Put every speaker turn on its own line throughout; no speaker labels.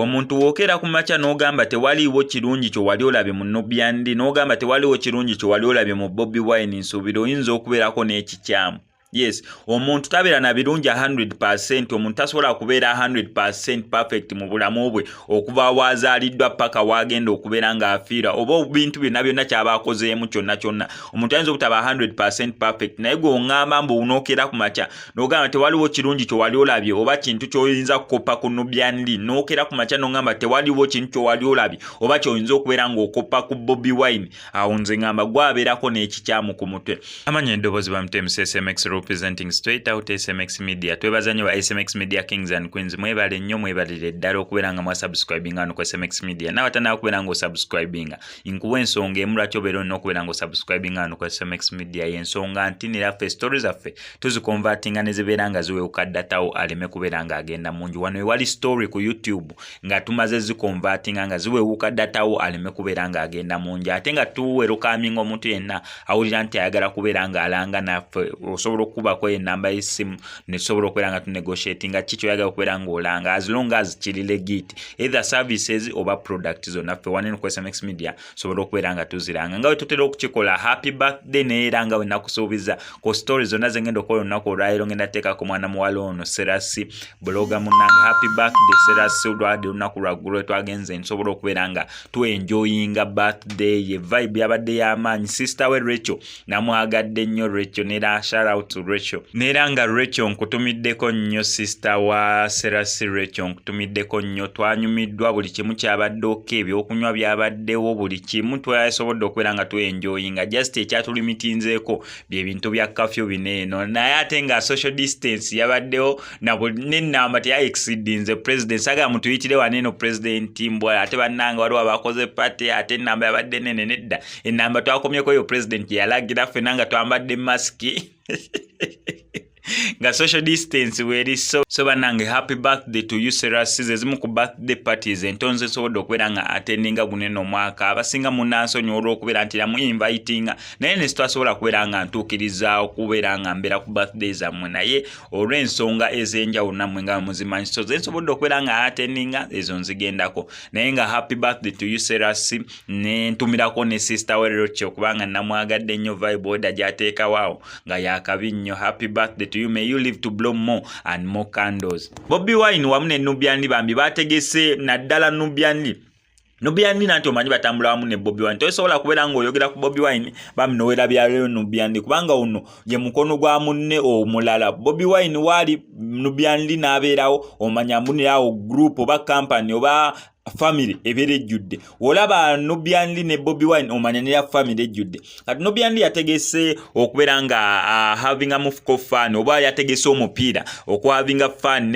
Omuntu wookeera ku makya n'ogamba tewaliiwo kirungi kye wali olabye mu Nubian Li, n'ogamba tewaliiwo kirungi kye wali olabye mu Bobi Wine, nsuubira oyinza okubeerako n'ekikyamu. Yes, omuntu tabeera na birungi 100%. Omuntu tasobola kubeera 100% perfect mu bulamu bwe, okuva waazaaliddwa paka waagenda okubeera ng'afiira, oba bintu byonna byonna kyaba akozeemu kyonna kyonna. Omuntu ayinza obutaba 100% perfect, naye gwe oŋŋamba mbu unookeera ku makya n'ogamba tewaliwo kirungi kye wali olabye oba kintu ky'oyinza kukoppa ku Nubian Li, n'okeera ku makya n'oŋŋamba tewaliwo kintu ky'owali olabye oba ky'oyinza okubeera ng'okoppa ku Bobi Wine, awo nze ŋŋamba gwabeerako n'ekikyamu ku mutwe. Amanya eddoboozi bamute MC SMX, representing straight out SMX Media. Twebaza nnyo ba SMX Media kings and queens, mwebale nnyo, mwebalire ddala okubeera nga mwasubscribinga wano ku SMX Media. Nawe atanaba kubeera nga osubscribinga, nkuwa ensonga emu lwaki obeera olina okubeera nga osubscribinga wano ku SMX Media. Yensonga nti nera ffe story zaffe tuziconvertinga ne zibeera nga ziwewuka data wo aleme kubeera ng'agenda mungi. Wano ewali story ku YouTube nga tumaze ziconvertinga nga ziwewuka data wo aleme kubeera ng'agenda mungi, ate nga tuwelcominga omuntu yenna awulira nti ayagala kubeera ng'alanga naffe. Osobola okukubako enamba y'essimu netusobola okubeera nga tunegotiatinga ki kyoyagala okubeera ng'olanga, as long as kiri legit, either services oba product zonna. Ffe wanene ku SMX Media sobola okubeera nga tuziranga nga bwe tutera okukikola. Happy birthday! Naye era nga bwe nakusuubiza, ku story zonna zengenda okukola olunaku olwaleero, ngenda teekako mwana muwala ono Serasi, blogger munnange. Happy birthday, Serasi! Olwadde olunaku lwaggulu twagenze nsobola okubeera nga tuenjoyinga birthday ye, vibe yabadde y'amaanyi. Sister we Rachel namwagadde nnyo Rachel, nera shout out to Rachel. Neera nga Rachel nkutumiddeko nnyo, sister wa Serasi Rachel, nkutumiddeko nnyo. Twanyumiddwa, buli kimu kyabadde okay, ebyokunywa byabaddewo, buli kimu twasobodde okubeera nga tuenjoyinga. Just ekyatulimitinzeeko byebintu bya curfew bino eno, naye ate nga social distance yabaddewo nenamba teyaexceedinze. President sagala mutuyitire waneeno president mbwa, ate bannanga waliwo abakoze party, ate enamba yabadde nene. Nedda, enamba twakomyeko yo president yalagira, ffenna nga twambadde masiki nga social distance weri. So bannange, happy birthday to you, Serasi. Ezimu ku birthday parties entono nsobodde okubeera nga attendinga gunene omwaka. Abasinga munansonyi olw'okubeera nti namu invitinga, naye ne sitwasobola kubeera nga ntuukiriza okubeera nga mbeera ku birthday zammwe, naye olw'ensonga ez'enjawulo nammwe nga muzimanyi. So ze nsobodde okubeera nga attendinga ezo nzigendako, naye nga happy birthday to you, Serasi. Ne ntumirako ne sister we Rachel, kubanga namwagadde nnyo, vibe order gy'ateekawo awo nga yakabi nnyo. Happy birthday to you, may you live to blow more and more candles. Bobi Wine wamu ne Nubian Li bambi bategese, naddala Nubian Li. Nubian Li nanti omanyi batambula wamu ne Bobi Wine. Tosobola kubeera ng'oyogera ku Bobi Wine bambi nowerabyayo Nubian Li, kubanga ono ye mukono gwa munne omulala. Bobi Wine waali, Nubian Li n'abeerawo, omanya mbunirawo group oba company oba family ebeera ejjudde. Olaba Nubian Li ne Bobi Wine, omanya neya family ejjudde. Kati Nubian Li yategese okubeera nga havinga mufuko fun, oba yategese omupiira okuhavinga fun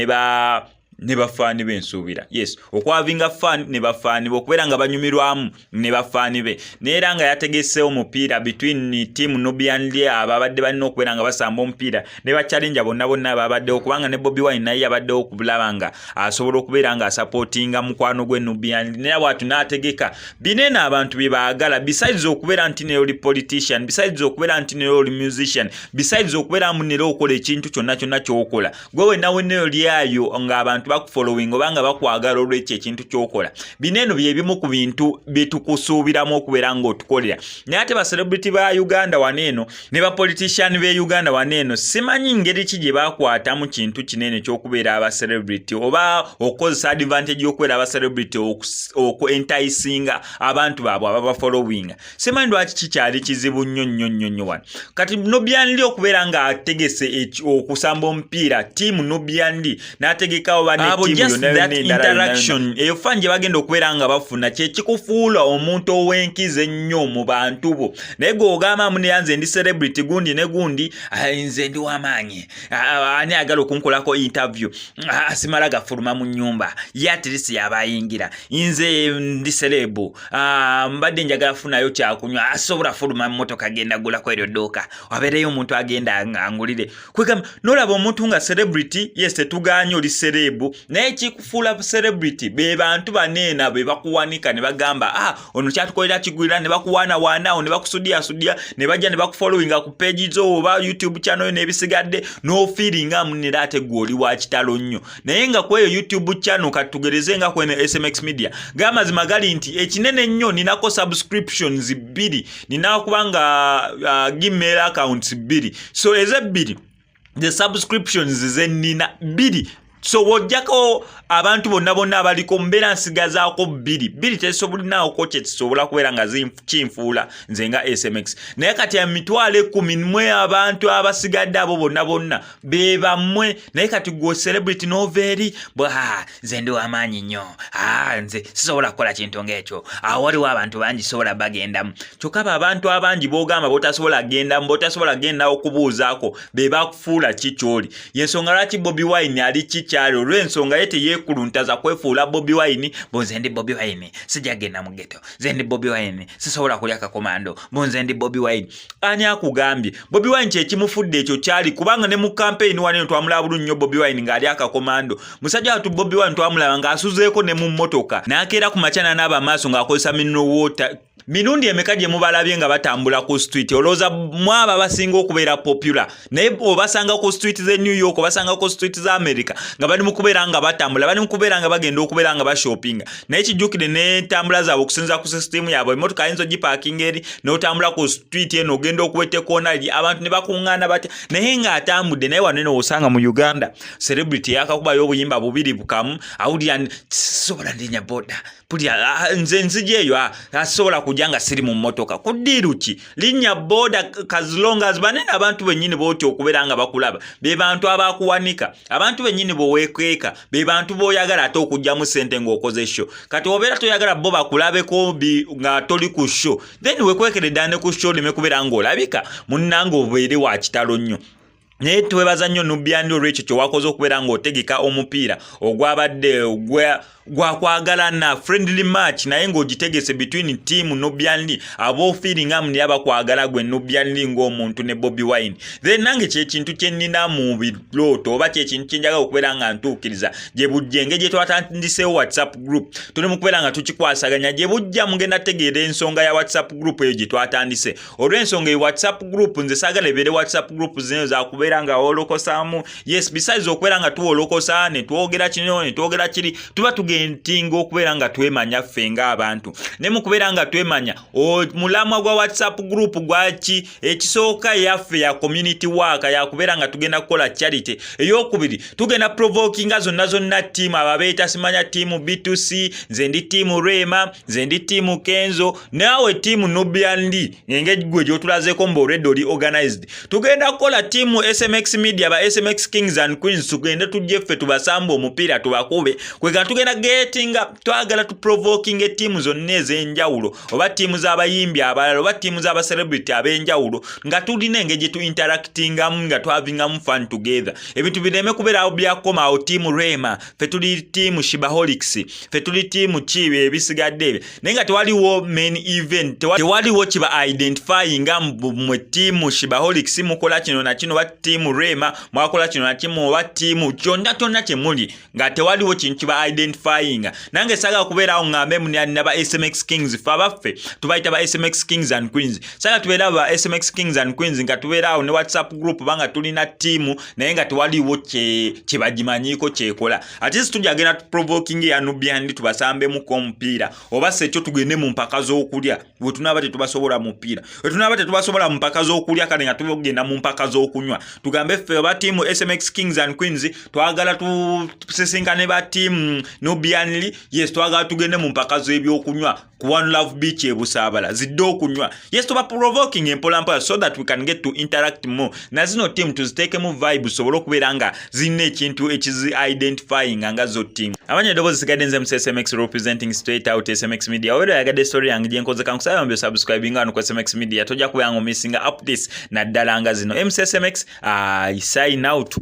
ne bafaani be, nsuubira yes, okwavinga fun ne bafaani be, okubeera nga banyumirwamu ne bafaani be. Neera nga yategese omupiira between team Nubian Li, ababadde balina okubeera nga basamba omupiira ne bachallenger bonna bonna ababaddewo, kubanga ne Bobi Wine naye yabaddewo okulaba nga asobola okubeera nga asupportinga mukwano gwe Nubian Li. Naye bwatu n'ategeka binene abantu bye baagala, besides okubeera nti naye oli politician, besides okubeera nti naye oli musician, besides okubeera mu nera okola ekintu kyonna kyonna ky'okola gwe wenna wenna olyayo ng'abantu bakufollowing oba nga bakwagala olw'ekyo ekintu ky'okola. Bino eno bye bimu ku bintu bye tukusuubiramu okubeera ng'otukolera. Naye ate bacelebrity ba Uganda wano eno ne bapolitician b'e Uganda wano eno, simanyi ngeri ki gye bakwatamu kintu kinene ky'okubeera abacelebrity oba okukozesa advantage y'okubeera abacelebrity oku enticinga abantu baabwe ababafollowinga. Simanyi lwaki kikyali kizibu nnyo nnyo nnyo nnyo wano. Kati Nubian Li okubeera ng'ategese okusamba omupiira, team Nubian Li n'ategekawo interaction eyo, fun gye bagenda okubeera nga bafuna, kyekikufuula omuntu ow'enkizo ennyo mu bantu bo. Naye gwe ogamba mu neyanze ndi celebrity gundi ne gundi, nze ndi w'amaanyi, ani ayagala okunkolako interview simala gafuluma mu nnyumba ye, at least yaba ayingira, nze ndi celeb, mbadde njagala funayo kyakunywa, asobola fuluma mmotoka genda gulako eryo dduuka, wabeereyo omuntu agenda angulire. Kwegamba nolaba omuntu nga celebrity, yes, tetuganye oli celeb. Celeb, naye kikufuula celebrity be bantu baneena be bakuwanika ne bagamba, "Ah, ono kyatukolera kigwira," ne bakuwaanawaanaawo ne bakusudiyasudiya ne bajja ne bakufollowinga ku page zo oba YouTube channel yo n'ebisigadde, n'ofeelinga munera ate gwe oli wa kitalo nnyo. Naye nga kweyo YouTube channel, katugereze nga kweno SMX Media, gamazima gali nti ekinene ennyo ninako subscriptions 2, nina kuba nga Gmail accounts 2. So ezebbiri, the subscriptions zenina 2. So wojjako abantu bonna bonna abaliko, mbeera nsigazaako 2. 2 tesobolinaako kyekisobola kubeera nga kinfuula nze nga SMX. Naye kati 100,000 mwe abantu abasigadde abo bonna bonna be bammwe. Naye kati gwe celebrity n'ova eri bwa, "Nze ndi wamaanyi nnyo, nze sisobola kukola kintu ng'ekyo, awo waliwo abantu bangi sobola bagendamu." Kyokka abo abantu abangi b'ogamba botasobola gendamu, botasobola genda okubuuzaako, be bakufuula ki ky'oli. Yensonga lwaki Bobi Wine ali kikyali, olw'ensonga ye teyeekuluntaza kwefuula Bobi Wine. "Bo nze ndi Bobi Wine, sijja genda mu ghetto. Nze ndi Bobi Wine, sisobola kulya kakomando. Bo nze ndi Bobi Wine." Ani akugambye? Bobi Wine kyekimufudde ekyo kyali, kubanga ne mu campaign wano twamulaba bulungi nnyo Bobi Wine ng'ali akakomando. Musajja watu Bobi Wine twamulaba ng'asuzeeko ne mu mmotoka, n'akeera ku makya n'anaaba amaaso ng'akozesa mineral water. Mirundi emeka gye mubalabye nga batambula ku street? Olowooza mwabo abasinga okubeera popular, naye obasanga ku street z'e New York, obasanga ku street za America nga bali mu kubeera nga batambula, bali mu kubeera nga bagenda okubeera nga bashoppinga. Naye kijjukire n'entambula zaabwe okusinziira ku sisitimu yaabwe, emmotoka ayinza ogipaakinga eri n'otambula ku street eno, ogenda okuweta ekoona eri, abantu ne bakuŋŋaana batya, naye ng'atambudde. Naye wano eno osanga mu Uganda celebrity yakakubayo obuyimba bubiri bukamu, awulira, "Sisobola ndinya boda, pulira nze nzija eyo, asobola kujja nga siri mu mmotoka." Ku ddiiru ki? Linnya boda. As long as banene, abantu bennyini bootya okubeera nga bakulaba be bantu abakuwanika, abantu bennyini boweekweka be bantu b'oyagala ate okuggyamu ssente ng'okoze show. Kati obeera toyagala bo bakulabeko nga toli ku show, then wekwekere ddala ne ku show oleme kubeera ng'olabika munnange, obeere wa kitalo nnyo. Naye twebaza nnyo Nubian Li olwekyo kyewakoze okubeera ng'otegeka omupiira ogwabadde gwakwagalana, friendly match, naye ng'ogitegese between team Nubian Li, ab'ofeelingamu naye abakwagala gwe Nubian Li ng'omuntu, ne Bobi Wine. Then nange kyekintu kye nnina mu birooto oba kyekintu kye njagala okubeera nga ntuukiriza gye bujja. Engeri gye twatandiseewo WhatsApp group, tuli mu kubeera nga tukikwasaganya. Gye bujja mugenda tegeera ensonga ya WhatsApp group eyo gye twatandise. Olw'ensonga eyo WhatsApp group, nze saagala ebeere WhatsApp group zino zakubeera nga wolokosamu. Yes, besides okubeera nga tuwolokosa ne twogera kino ne twogera kiri, tuba tugentinga okubeera nga twemanya ffe ng'abantu. Ne mu kubeera nga twemanya, mulamwa gwa WhatsApp group gwaki? Ekisooka, yaffe ya community work, yakubeera nga tugenda kukola charity. Eyokubiri, tugenda provokinga zonna zonna team ababeeta simanya team B2C, nze ndi team Rema, nze ndi team Kenzo, naawe team Nubian Li, engeri gwe gyotulazeeko mbu already oli organized. Tugenda kukola team SMX Media, ba SMX Kings and Queens, tugende tujje ffe tubasamba omupiira, tubakube. Kwega tugenda getinga, twagala tuprovoking ettiimu zonna ez'enjawulo, oba ttiimu z'abayimbi abalala, oba ttiimu z'abacelebrity ab'enjawulo, nga tulina engeri gye tuinteractingamu, nga twavingamu fun together. Ebintu bireme kubeerawo byakukomaawo team Rema, ffe tuli team Shibaholics, ffe tuli team ki, ebisigadde ebyo, naye nga tewaliwo main event, tewaliwo kiba identifyinga mwe team Shibaholics mukola kino na kino, oba team Rema mwakola kino na kimu, oba team kyonna kyonna kye muli, nga tewaliwo kintu kiba identifyinga. Nange saagala kubeerawo ŋŋambe munina ba SMX Kings, fe abaffe tubayita ba SMX Kings and Queens. Saagala tubeerawo ba SMX Kings and Queens nga tubeeraawo ne WhatsApp group, oba nga tulina ttiimu, naye nga tewaliwo kye bagimanyiiko kyekola. Ate si tujja genda tuprovoking ya Nubian Li, tubasambemuko omupiira, oba si ekyo tugende mu mpaka z'okulya. Bwe tunaaba tetubasobola mupiira, bwe tunaaba tetubasobola mu mpaka z'okulya, kale nga tugenda mu mpaka z'okunywa. Tugambe ffe oba team SMX Kings and Queens twagala tusisinkane ba team Nubian Li. Yes, twagala tugende mu mpaka z'ebyokunywa ku One Love Beach ebusaabala, zidde okunywa. Yes, tuba provoking empolampola so that we can get to interact more na zino team, tuziteekemu vibe, sobole okubeera nga zirina ekintu ekizi identifying nga zo team. Amanya eddoboozi sigadde nze MC SMX, representing straight out SMX Media. Obeera oyagadde story yange gyenkoze, kankusaba mbi subscribing wano ku SMX Media, tojja kubeera nga omissinga updates naddala nga zino. MC SMX, I sign out.